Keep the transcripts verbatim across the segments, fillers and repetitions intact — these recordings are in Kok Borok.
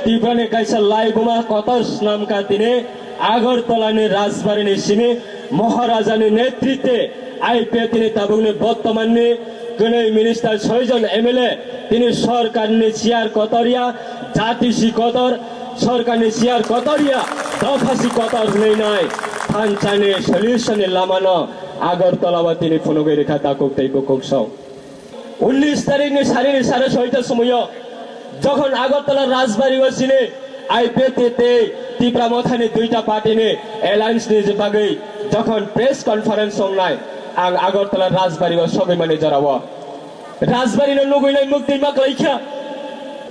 Tiprani kaisa laibuma kotor snamkha tini Agartala ni Rajbari ni simi Maharaja ni netritwe I P F T ni tabuk ni bottoman ni kwnwi minister soi jon M L A tini sorkar ni chair kotor ya, jati si kotor, sorkar ni chair kotor ya, dopha si kotor hwnwi nai thansa ni solution ni lama no Agartala o tini phunugwi rwkha takhuk tei bukhuk song. Unnish tarikh ni sarini sare soita somoyo jokhon Agartala Rajbari o sini I P F T tei Tipra Mothani duita party ni alliance ni bagwi jokhon press conference songnai, ang Agartala Rajbari o sogwi mani jorao Rajbari no nugwi nai mukti ma klaikha.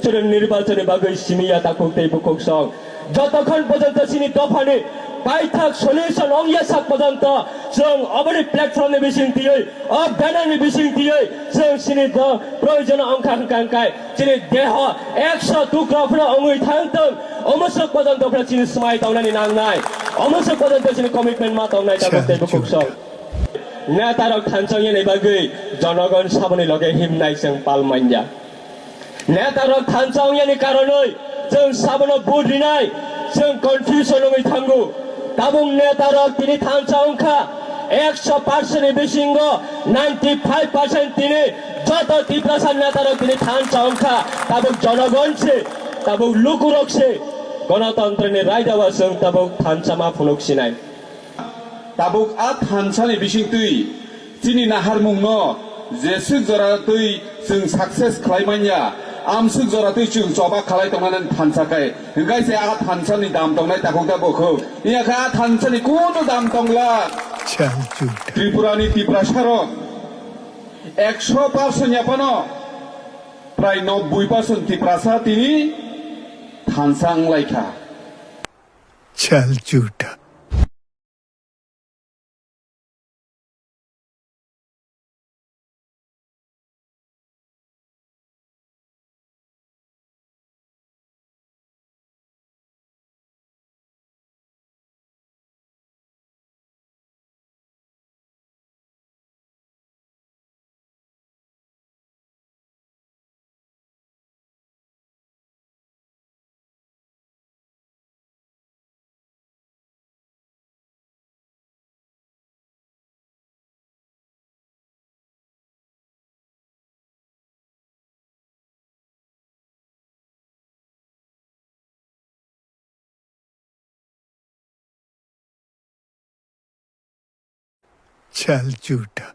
Chwrwng nirbachon ni bagwi simi ya takhuk tei bukhuk song. Jotokhon porjonto chini dophani paithak solution ongya sak porjonto chwng oboni platform ni bising tiyoi, o banner ni bising tiyoi chwng chini do proyojon ongkha hwnkha hwnkhe chini deho ekso tukra phano ongwi thang tong, omosok porjonto phano chini swmai tongnani nangnai, omosok porjonto chini commitment ma tongnai takhuk tei bukhuk song. Netarok thansa wngyani bagwi jonogon saboni loge himnai chwng pal manya. Netarok thansa wngyani karonwi chwng sabono vote rinai, chwng confusion wngwi thango. Tabuk netarok tini thansa wngkha, ekso percent ni bisingo ninety five percent tini joto Tiprasa netarok tini thansa wngkha. Tabuk jonogon se, tabuk lukurok se, gonotontroni raidao chwng tabuk thansa ma phunuk sinai. Tabuk a thansani bisingtwi chini naharmungno jeswk joratwi chwng success khlai manya, amswk joratwi chwng choba khlai tongnani thansa khe, hwnkhe se a thansani dam tongnai takhuk da bukhuk? Iya khe a thansani kunu dam tongla. Chal chut. Tripurani Tiprasarok ekso percent yaphano prai nobboi percent Tiprasa tini thansa wnglaikha. Chal chut. Chal chuta.